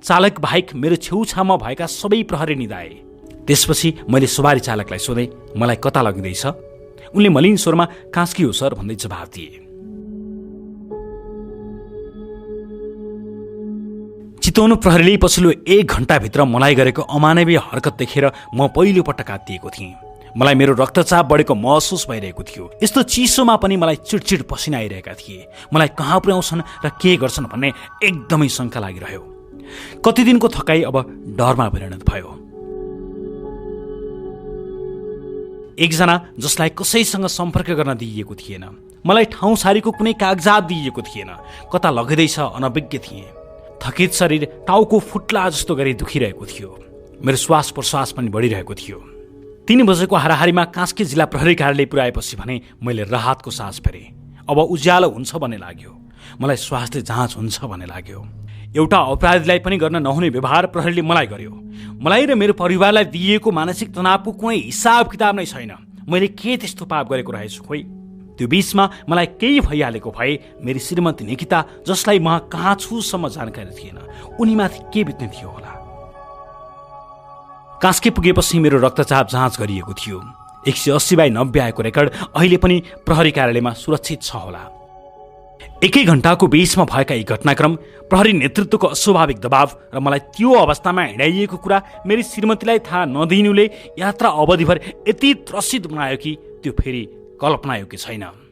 चालक बाहेक मेरो छेउछाउमा भएका सबै प्रहरी निधाए। त्यसपछि मैले सवारी चालकलाई सोधेँ, मलाई कता लगिँदैछ? उनले मलिन स्वरमा कास्की हो सर भन्दै जवाफ दिए। चितवन प्रहरीले पछिल्लो 1 घण्टाभित्र मलाई गरेको अमानवीय हरकत देखेर म पहिलो पटक आत्तिएको थिएँ। मलाई मेरो रक्तचाप बढेको महसुस भइरहेको थियो। यस्तो चिसोमा पनि मलाई चिडचिड पसिना आइरहेका थिए। मलाई कहाँ पुर्याउँछन् र के गर्छन् भन्ने एकदमै शङ्का लागिरह्यो। कति दिनको थकाइ अब डरमा परिणत भयो। एकजना जसलाई कसैसँग सम्पर्क गर्न दिइएको थिएन, मलाई ठाउँ सारीको कुनै कागजात दिइएको थिएन, कता लगिँदैछ अनभिज्ञ थिएँ। थकित शरीर टाउको फुट्ला जस्तो गरी दुखिरहेको थियो। मेरो श्वास प्रश्वास पनि बढिरहेको थियो। 3 बजेको हाराहारीमा कास्की जिल्ला प्रहरी कार्यालय पुर्याएपछि भने मैले राहतको सास फेरेँ। अब उज्यालो हुन्छ भन्ने लाग्यो। मलाई स्वास्थ्य जाँच हुन्छ भन्ने लाग्यो। एउटा अपराधीलाई पनि गर्न नहुने व्यवहार प्रहरीले मलाई गर्यो। मलाई र मेरो परिवारलाई दिइएको मानसिक तनावको कुनै हिसाब किताब नै छैन। मैले के त्यस्तो पाप गरेको रहेछु खोइ। त्यो बीचमा मलाई केही भइहालेको भए मेरी श्रीमती निकिता, जसलाई म कहाँ छुसम्म जानकारी थिएन, उनीमाथि के बित्ने थियो होला। कास्की पुगेपछि मेरो रक्तचाप जाँच गरिएको थियो। 180/90 आएको रेकर्ड अहिले पनि प्रहरी कार्यालयमा सुरक्षित छ होला। 1 घण्टाको बीचमा भएका यी घटनाक्रम, प्रहरी नेतृत्वको अस्वाभाविक दबाव र मलाई त्यो अवस्थामा हिँडाइएको कुरा मेरी श्रीमतीलाई थाहा नदिनुले यात्रा अवधिभर यति त्रसित बनायो कि त्यो फेरि कल्पनायोग्य छैन।